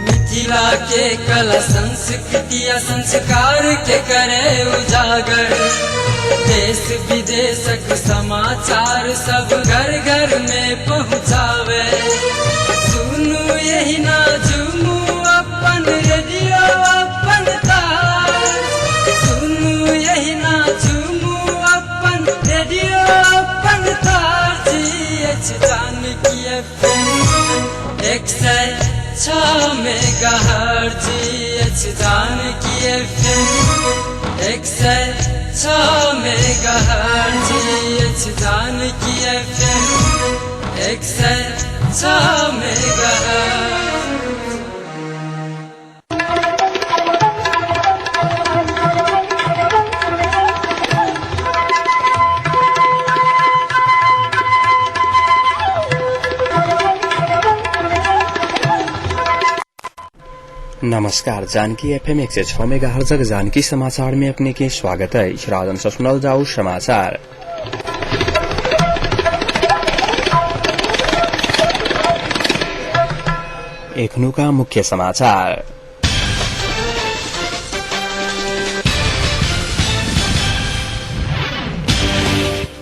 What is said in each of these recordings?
Mithila के कला संस्कृति आ संस्कार के करे उजागर। देश विदेशक समाचार सब घर घर में पहुँचावे। सुनू यही ना झूमू अपन रेडियो अपन तार। सुनू यही ना झूमू अपन रेडियो अपन तार। जी अछि जानकी एफ.एम. 106 मेगाहर्ट्ज। अछि जानकी एफ.एम. 106 मेगाहर्ट्ज। अछि जानकी एफ.एम. 106 मेगाहर्ट्ज। नमस्कार, जानकी एफएम 106 मेगाहर्जक जानकी समाचार में अपने के स्वागत है। राजन से सुनल जाऊ समाचार। एखनुका मुख्य समाचार।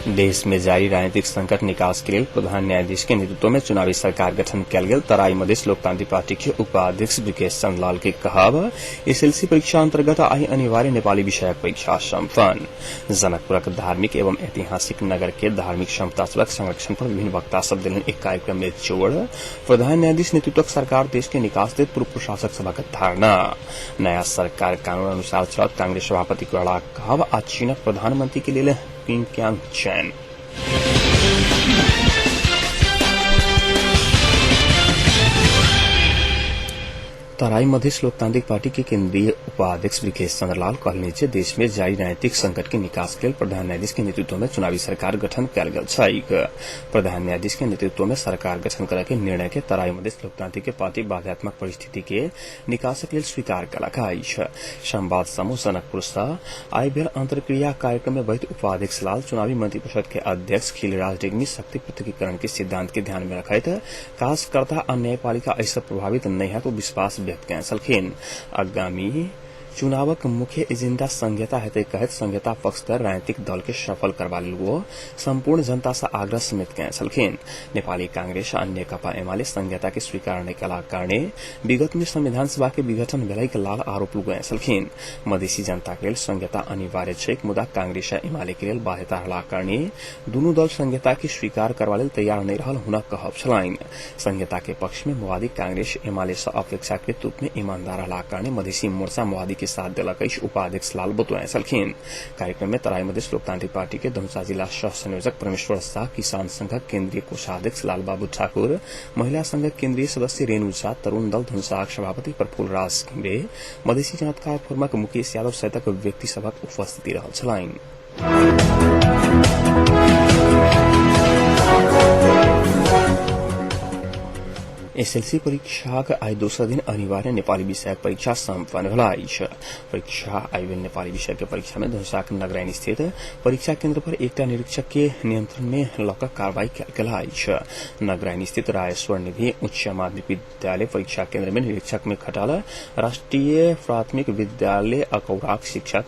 देश में जारी राजनीतिक संकट निकास के लेल प्रधान न्यायाधीश के नेतृत्व में चुनावी सरकार गठन कयल गेल तराई मधेश लोकतांत्रिक पार्टी के उपाध्यक्ष विकेश चंद लाल के कहब। एसएलसी परीक्षा अंतर्गत आई अनिवार्य नेपाली विषयक परीक्षा सम्पन्न। जनकपुरक धार्मिक एवं ऐतिहासिक नगर के धार्मिक क्षमता सभक संरक्षण पर विभिन्न वक्ता सब देलनि एक कार्यक्रम में जोड़। प्रधान न्यायाधीश नेतृत्वक सरकार देश के निकास देत पूर्व प्रशासक सभक धारणा। नया सरकार कानून अनुसार चलत कांग्रेस सभापति कोइरालाक कहब आ चीनक प्रधानमंत्री के लेल पिंक्यांग चयन। तराई मधेश लोकतांत्रिक पार्टी के केंद्रीय उपाध्यक्ष विकेश चंद्रलाल कहलनि जे देश में जारी राजनीतिक संकट के निकास के लेल प्रधान न्यायाधीश के नेतृत्व में चुनावी सरकार गठन कयल गेल छैक। प्रधान न्यायाधीश के नेतृत्व में सरकार गठन करय के निर्णय के तराई मधेश लोकतांत्रिक के पार्टी बाध्यात्मक परिस्थिति के निकासक लेल स्वीकार कयलक अछि। संवाद समूह जनकपुर सँ आइ भेल अंतर्क्रिया कार्यक्रम में बैठ उपाध्यक्ष लाल चुनावी मंत्री परिषद के अध्यक्ष खिलराज रेग्मी शक्ति पृथकीकरण के सिद्धांत के ध्यान में रखैत काजकर्ता आ न्यायपालिका एहि सँ प्रभावित नहि हैत ओ विश्वास व्यक्त कयने छलखिन। आगामी चुनावक मुख्य एजेंडा संघीयता हेतै कहैत संघीयता पक्षधर राजनीतिक दल के सफल करबा लेल ओ संपूर्ण जनता सँ आग्रह समेत कयने छलखिन। नेपाली कांग्रेस आ नेकपा एमाले संघीयता के स्वीकार नहि कयलाक कारणे विगत में संविधान सभा के विघटन भेलैक लाल आरोप लगौने छलखिन। मधेसी जनता के लेल संघीयता अनिवार्य छैक, मुदा कांग्रेस आ एमाले के लेल बाध्यता रहलाक कारणे दुनू दल संघीयता के स्वीकार करबा लेल तैयार नहि रहल हुनक कहब छलनि। संघीयता के पक्ष में माओवादी कांग्रेस एमाले सँ अपेक्षाकृत रूप में ईमानदार रहलाक कारणे मधेसी मोर्चा माओवादी के साथ देलक अछि उपाध्यक्ष लाल बतौने छलखिन। कार्यक्रम में तराई मधेश लोकतांत्रिक पार्टी के धनुषा जिला सह संयोजक परमेश्वर शाह, किसान संघक केंद्रीय कोषाध्यक्ष लालबाबू ठाकुर, महिला संघक केंद्रीय सदस्य रेणु झा, तरुण दल धनुषाक सभापति प्रफुल्ल राज घिमिरे, मधेसी जनता फोरमक मुकेश यादव सहितक व्यक्ति सभक उपस्थिति रहल छलनि। एसएलसी परीक्षाक आइ दोसर दिन अनिवार्य नेपाली विषयक परीक्षा सम्पन्न भेल अछि। परीक्षा आइ भेल नेपाली विषय के परीक्षा में धनुषाक नगराइन स्थित परीक्षा केंद्र पर एकटा निरीक्षक के नियंत्रण में लऽ कऽ कार्रवाई कयल गेल अछि। नगराइन स्थित रायेश्वर निधि उच्च माध्यमिक विद्यालय परीक्षा केंद्र में निरीक्षक में खटल राष्ट्रीय प्राथमिक विद्यालय अकौराक शिक्षक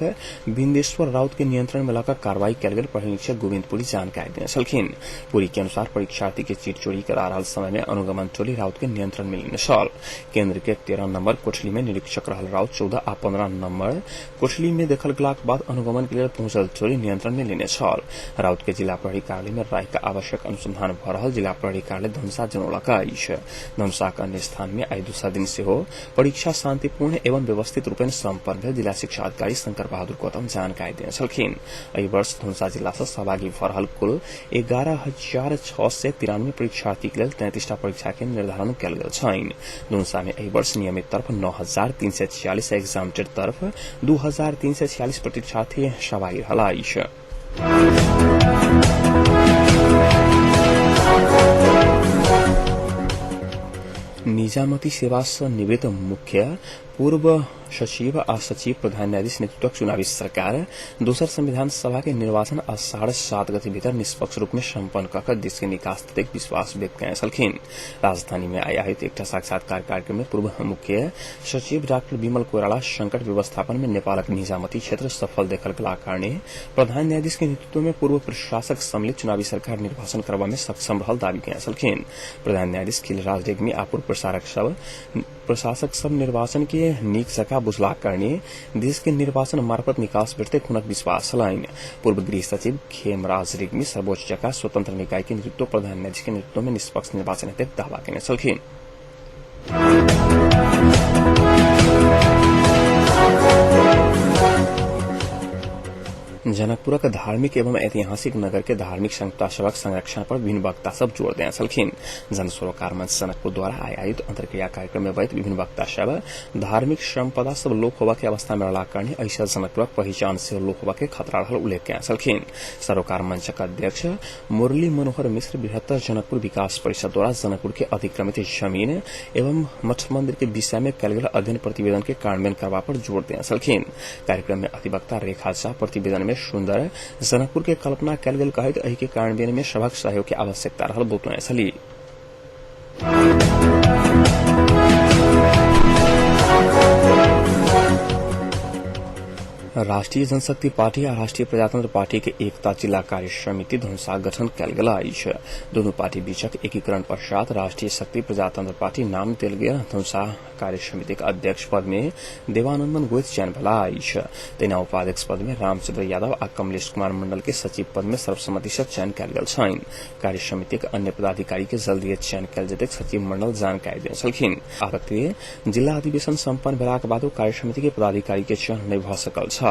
बिंदेश्वर राउत के नियंत्रण में लऽ कऽ कार्रवाई कयल गेल प्रहरी निरीक्षक गोविंद पुरी जानकारी देने छलखिन। पुरी के अनुसार परीक्षार्थी के चीट चोरी करा रहल समय में अनुगमन टोली राउत के नियंत्रण में लेने छल। केंद्र के 13 नंबर कोठली में निरीक्षक रहल राउत 14 आ 15 नंबर कोठली में देखल गेलाक बाद अनुगमन के लेल पहुंचल टोली नियंत्रण में लेने छल। राउत के जिला प्रहरी कार्यालय में राखि कऽ आवश्यक अनुसंधान भऽ रहल जिला प्रहरी कार्यालय धनुषा जनौलक अछि। धनुषाक अन्य स्थान में आइ दोसर दिन सेहो परीक्षा शांतिपूर्ण एवं व्यवस्थित रूपेण सम्पन्न भेल जिला शिक्षा अधिकारी शंकर बहादुर गौतम जानकारी देने छलखिन। एहि वर्ष धनुषा जिला सँ सहभागी भऽ रहल कुल 11,693 परीक्षार्थी के लेल 33 टा परीक्षा के निर्धारण कयल गेल छनि। धनुषा में एहि वर्ष नियमित तरफ 9,346 एग्जामटेड तरफ 2,346 प्रतीक्षार्थी सहभागी रहल अछि। निजामती सेवा सँ निवृत्त मुख्य पूर्व सचिव आ सचिव प्रधान न्यायाधीश नेतृत्वक चुनावी सरकार दोसर संविधान सभा के निर्वाचन आषाढ़ 7 गते भीतर निष्पक्ष रूप में सम्पन्न कऽ देश के निकास देते विश्वास व्यक्त कयने छलखिन। राजधानी में आइ आयोजित एकटा साक्षात्कार कार्यक्रम में पूर्व मुख्य सचिव डाक्टर विमल कोइराला संकट व्यवस्थापन में नेपालक निजामती क्षेत्र सफल देखल गेला कारणे प्रधान न्यायाधीश के नेतृत्व में पूर्व प्रशासक सम्मिलित चुनावी सरकार निर्वाचन करबा में सक्षम रहल दावी कयने छलखिन। प्रधान न्यायाधीश खिलराज रेग्मी आ पूर्व प्रशासक सब निर्वाचन के नीक जकाँ बुझलाक कारणे देश के निर्वाचन मार्फत निकास भेटतै हुनक विश्वास छलनि। पूर्व गृह सचिव खेमराज रेग्मी सर्वोच्च जकाँ स्वतंत्र निकाय के नेतृत्व प्रधान न्यायाधीश के नेतृत्व में निष्पक्ष निर्वाचन हेतै दावा केने छलखिन। जनकपुरक धार्मिक एवं ऐतिहासिक नगर के धार्मिक संस्था सभक संरक्षण पर विभिन्न वक्ता सब जोड़ देने छलखिन। जनसरोकार मंच जनकपुर द्वारा आयोजित अंतर्क्रिया कार्यक्रम में बैठ विभिन्न वक्ता सब धार्मिक संपदा सब लोप होबा के अवस्था में रहला कारणे ऐसा जनकपुरक पहिचान से लोप होबा के खतरा रहल उल्लेख कयने छलखिन। सरोकार मंचक अध्यक्ष मुरली मनोहर मिश्र बृहत्तर जनकपुर विकास परिषद द्वारा जनकपुर के अतिक्रमित जमीन एवं मठ मंदिर के विषय में कयल गेल अध्ययन प्रतिवेदन के कार्यान्वयन करबा पर जोड़ देने छलखिन। कार्यक्रम में अधिवक्ता रेखा झा प्रतिवेदन में सुन्दर जनकपुर के कल्पना कयल गेल कहैत एहि के कार्यान्वयन में सभक सहयोग के आवश्यकता रहल बतौने छली। राष्ट्रीय जनशक्ति पार्टी आ राष्ट्रीय प्रजातंत्र पार्टी के एकता जिला कार्य समिति धनुषा गठन कयल गेल अछि। दुनू पार्टी बीचक एकीकरण पश्चात राष्ट्रीय शक्ति प्रजातंत्र पार्टी नाम देल गेल धनुषा कार्य समिति के अध्यक्ष पद में देवानंदन गोइत चयन भेला अछि। तहिना उपाध्यक्ष पद में रामचंद्र यादव आ कमलेश कुमार मंडल के सचिव पद में सर्वसम्मति से चयन कयल गेल छनि। कार्य समिति के अन्य पदाधिकारी के जल्दीए चयन कयल जेतै सचिव मंडल जानकारी देने छलखिन। जिला अधिवेशन सम्पन्न भेलाक बादो कार्य समिति के पदाधिकारी के चयन नहि भऽ सकल छल।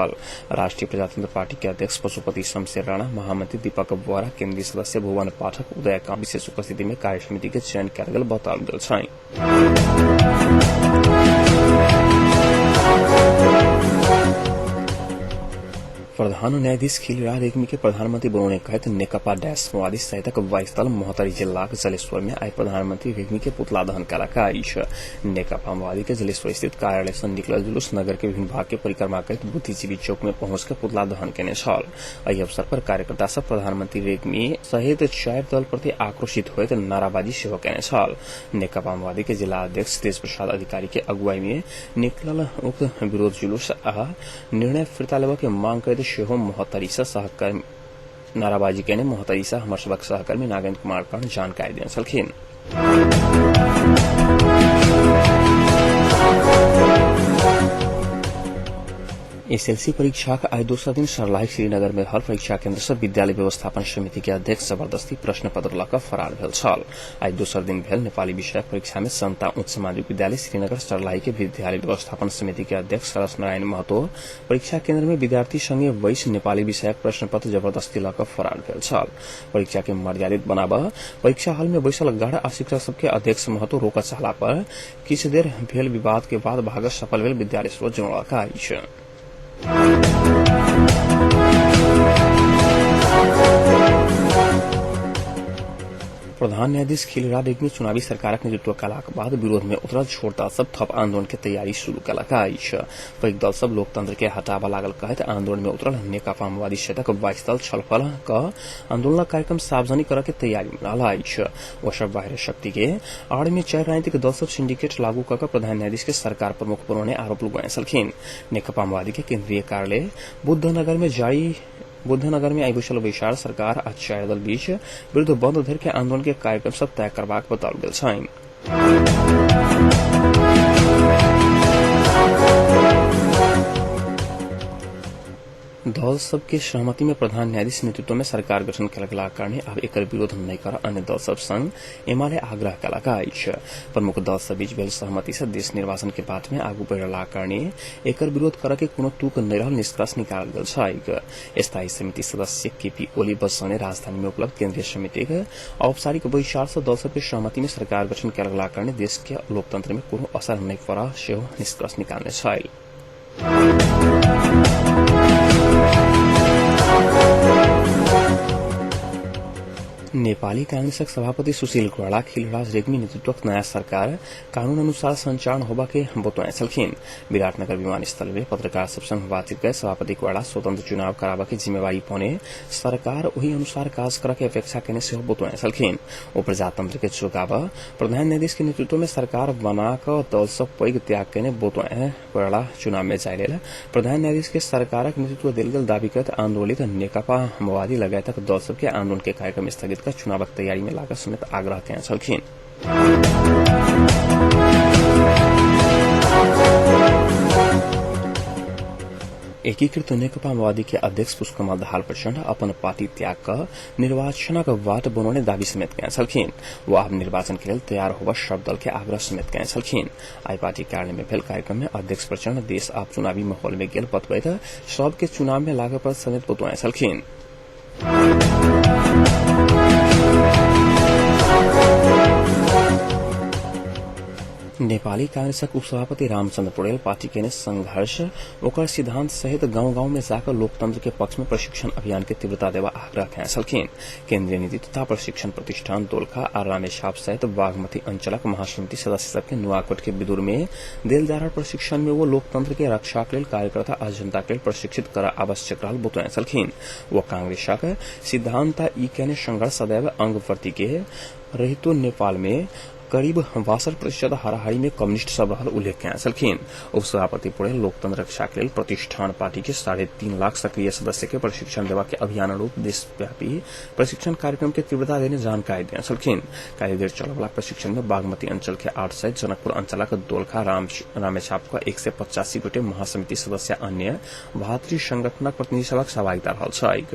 राष्ट्रीय प्रजातंत्र पार्टी के अध्यक्ष पशुपति शमशेर राणा, महामंत्री दीपक बोहरा, केंद्रीय सदस्य भुवन पाठक उदय का विशेष उपस्थिति में कार्य समिति के चयन कयल गेल बताओल गेल छनि। प्रधान न्यायाधीश खिलराज रेग्मी के प्रधानमंत्री बनौने कहैत नेकपा डैश माओवादी सहितक 22 दल महोत्तरी जिल्लाक जलेश्वर में आइ प्रधानमंत्री रेग्मी के पुतला दहन कयलक अछि। नेकपा माओवादी के जलेश्वर स्थित कार्यालय से निकलल जुलूस नगर के विभिन्न भाग के परिक्रमा करैत बुद्धिजीवी चौक में पहुंच के पुतला दहन केने छल। एहि अवसर पर कार्यकर्ता सब प्रधानमंत्री रेग्मी सहित 4 दल प्रति आक्रोशित होइत नाराबाजी सेहो केने छल। नेकपा माओवादी के जिला अध्यक्ष तेज प्रसाद अधिकारी के अगुवाई में निकलल उक्त विरोध जुलूस आ निर्णय फिर्ता लेबऽ के मांग करैत सेहो महोत्तरी से सहकर्मी नाराबाजी केने महोत्तरी से हमर सबक सहकर्मी नागेन्द्र कुमार कर्ण जानकारी देने छलखिन। एसएलसी परीक्षाक आइ दोसर दिन सर्लाही श्रीनगर में रहल परीक्षा केन्द्र से विद्यालय व्यवस्थापन समिति के अध्यक्ष जबरदस्ती प्रश्न पत्र लऽ कऽ फरार भेल छल। आइ दोसर दिन भेल नेपाली विषयक परीक्षा में जनता उच्च माध्यमिक विद्यालय श्रीनगर सर्लाही के विद्यालय व्यवस्थापन समिति के अध्यक्ष सरस नारायण महतो परीक्षा केन्द्र में विद्यार्थी संगे बैस नेपाली विषयक प्रश्न पत्र जबरदस्ती लऽ कऽ फरार भेल छल। परीक्षा के मर्यादित बनाबऽ परीक्षा हॉल में बैसल गढ़ आ शिक्षक सबके अध्यक्ष महतो रोकऽ चाहला पर किछु देर भेल विवाद के बाद भागऽ सफल भेल विद्यालय स्रोत जनौलक अछि। प्रधान न्यायाधीश खिलराज रेग्मी चुनावी सरकारक नेतृत्व कयलाक बाद विरोध में उतरल छोट दल सब थप आंदोलन के तैयारी शुरू कयलक अछि। पैघ दल सब लोकतंत्र के हटाबऽ लागल कहैत आंदोलन में उतरल नेकपा माओवादी सहितक 22 दल छलफल कऽ आंदोलनक कार्यक्रम सार्वजनिक करऽ के तैयारी में रहल अछि। ओ सब बाह्य शक्ति के आड़ में 4 राजनीतिक दल सब सिंडिकेट लागू कऽ कऽ प्रधान न्यायाधीश के सरकार प्रमुख बनौने आरोप लगौने छलखिन। नेकपा माओवादी के केंद्रीय कार्यालय बुद्धनगर में आई बैसल बैसार सरकार आ 4 दल बीच विरुद्ध बंद धरि के आंदोलन के कार्यक्रम सब तय करबाक बताओल गेल छनि। दल सबके सहमति में प्रधान न्यायाधीश नेतृत्व में सरकार गठन कयल गेलाक कारणे आब एकर विरोध नहि कर अन्य दल सब संग एमाले आग्रह कयलक अछि। प्रमुख दल सब बीच भेल सहमति से देश निर्वाचन के बाट में आगू बढ़ि रहलाक कारणे एकर विरोध करऽ के कोनो तुक नहि रहल निष्कर्ष निकालल गेल छैक। स्थायी समिति सदस्य केपी ओली बसने राजधानी में उपलब्ध केंद्रीय समिति के औपचारिक बैसार से दल सबके सहमति में सरकार गठन कयल गेलाक कारणे देश के लोकतंत्र में कोनो असर नहि पड़ल सेहो निष्कर्ष निकालने छल। नेपाली कांग्रेसक सभापति सुशील कोइराला खिलराज रेग्मी नेतृत्वक नयाँ सरकार कानून अनुसार संचालन होबा के बतौने छलखिन। विराटनगर विमानस्थल में पत्रकार सब संग बातचीत कर सभापति कोइराला स्वतंत्र चुनाव कराबऽ के जिम्मेवारी पौने सरकार ओहि अनुसार काज करऽ के अपेक्षा केने सेहो बतौने छलखिन। ओ प्रजातंत्र के चुकाबऽ प्रधान न्यायाधीश के नेतृत्व में सरकार बना कऽ दल सब पैघ त्याग केने बतौने कोइराला चुनाव में जाय लेल प्रधान न्यायाधीश के सरकारक नेतृत्व देल गेल दावी करैत आंदोलित नेकपा माओवादी लगायतक दल सबके आंदोलन के कार्यक्रम स्थगित कर चुनावक तैयारी में लागत समेत आग्रह केने छलखिन। एकीकृत नेकपा माओवादी के अध्यक्ष पुष्पकमल दाहाल प्रचण्ड अपन पार्टी त्याग कऽ निर्वाचनक बाट बनौने दावी समेत केने छलखिन। ओ आब निर्वाचन के लेल तैयार होबऽ सब दल के आग्रह समेत केने छलखिन। आइ पार्टी कार्यालय में भेल कार्यक्रम में अध्यक्ष प्रचण्ड देश आब चुनावी माहौल में गेल बतबैत सबके चुनाव में लागऽ पड़त समेत बतौने छलखिन। नेपाली कांग्रेसक उपसभापति रामचन्द्र पौडेल पार्टी केने संघर्ष ओकर सिद्धांत सहित गांव गांव में जाकर लोकतंत्र के पक्ष में प्रशिक्षण अभियान के तीव्रता देवा आग्रह केने छलखिन। केन्द्रीय नीति तथा प्रशिक्षण प्रतिष्ठान दोलखा आ रामेछाप सहित बागमती अंचलक महासमिति सदस्य सबके नुआकोट के विदुर में देल जा रहल प्रशिक्षण में वो लोकतंत्र के रक्षा के लेल कार्यकर्ता आ जनता के लेल प्रशिक्षित करऽ आवश्यक रहल बतौने छलखिन। वो कांग्रेसक सिद्धांत ई केने संघर्ष सदैव अंग प्रति के रहितो नेपाल में करीब 62% हाराहारी में कम्युनिस्ट सब रहल उल्लेख केने छलखिन। उपसभापति पौडेल लोकतंत्र रक्षा के लेल प्रतिष्ठान पार्टी के 3.5 लाख सक्रिय सदस्य के प्रशिक्षण देवा के अभियान रूप देशव्यापी प्रशिक्षण कार्यक्रम के तीव्रता देने जानकारी देने छलखिन। काल्हि देर चलवला प्रशिक्षण में बागमती अंचल के 8 सहित जनकपुर अंचलक दोलखा रामेछाप के 185 गोटे महासमिति सदस्य अन्य भातृ संगठनक प्रतिनिधि सभक सहभागिता रहल छैक।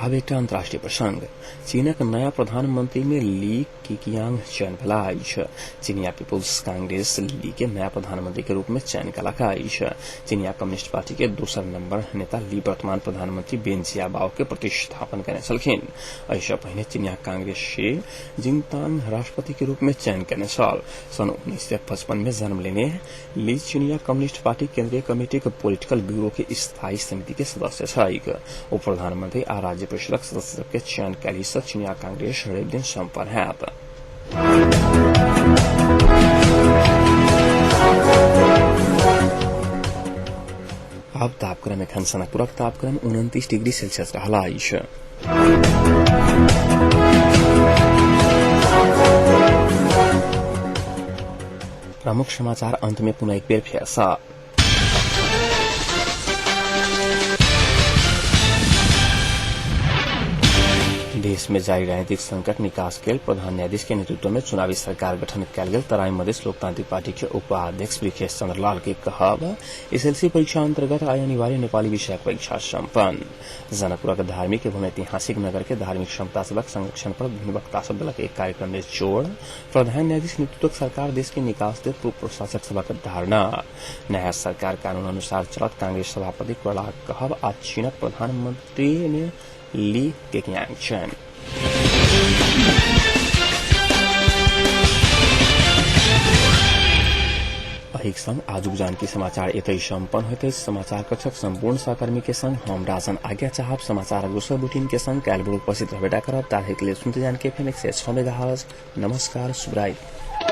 आब एकटा अंतर्राष्ट्रीय प्रसंग। चीनक नया प्रधानमंत्री में ली केकियांग चयन भेला अछि। चीनिया पीपुल्स कांग्रेस ली के नया प्रधानमंत्री के रूप में चयन कयलक अछि। चीनिया कम्युनिस्ट पार्टी के दोसर नंबर नेता ली वर्तमान प्रधानमंत्री बेन जियाबाओ के प्रतिस्थापन केने छलखिन। एहिसँ पहिने चीनिया कांग्रेस she Jinping राष्ट्रपति के रूप में चयन केने छल। सन् 1955 में जन्म लेने ली चीनिया कम्युनिस्ट पार्टी केंद्रीय कमेटी के पॉलिटिकल ब्यूरो के स्थायी समिति के सदस्य छैक। उप प्रधानमंत्री आ राज्य परिषदक सदस्य सबके चयन काल्हि सँ चीनिया कांग्रेस रवि दिन सम्पन्न हैत। आब तापक्रम एखन सनकपुरक तापक्रम 29 डिग्री सेल्सियस रहल अछि। प्रमुख समाचार अंत में पुनः एक बेर फेर सँ। देश में जारी राजनीतिक संकट निकास के प्रधान न्यायाधीश के नेतृत्व में चुनावी सरकार गठन कयल गेल तराई मधेश लोकतांत्रिक पार्टी के उपाध्यक्ष वृखेश चंद्रलाल के कहब एसएलसी परीक्षा अंतर्गत आइ अनिवार्य नेपाली विषयक परीक्षा सम्पन्न। जनकपुरक धार्मिक एवं ऐतिहासिक नगर के धार्मिक क्षमता सभक संरक्षण पर विभिन्न वक्ता सब दलक एक कार्यक्रम में जोड़ प्रधान न्यायाधीश नेतृत्वक सरकार देश के निकास देत पूर्व प्रशासक सभक धारणा। नया सरकार कानून अनुसार चलत कांग्रेस सभापति कोइरालाक कहब आ चीनक प्रधानमंत्री ने ली केकियांग चयन। एहिक संग आजुक जानकी समाचार एतहि सम्पन्न होइत अछि। समाचार कक्षक सम्पूर्ण सहकर्मी के संग हम राजन आज्ञा चाहब। समाचार दोसर बुलेटिन के संग काल्हि भोर उपस्थित रहबे करब। ताहिक लेल सुनते जानकी एफएम 106 मेगाहर्ट्ज। नमस्कार, शुभरात्रि।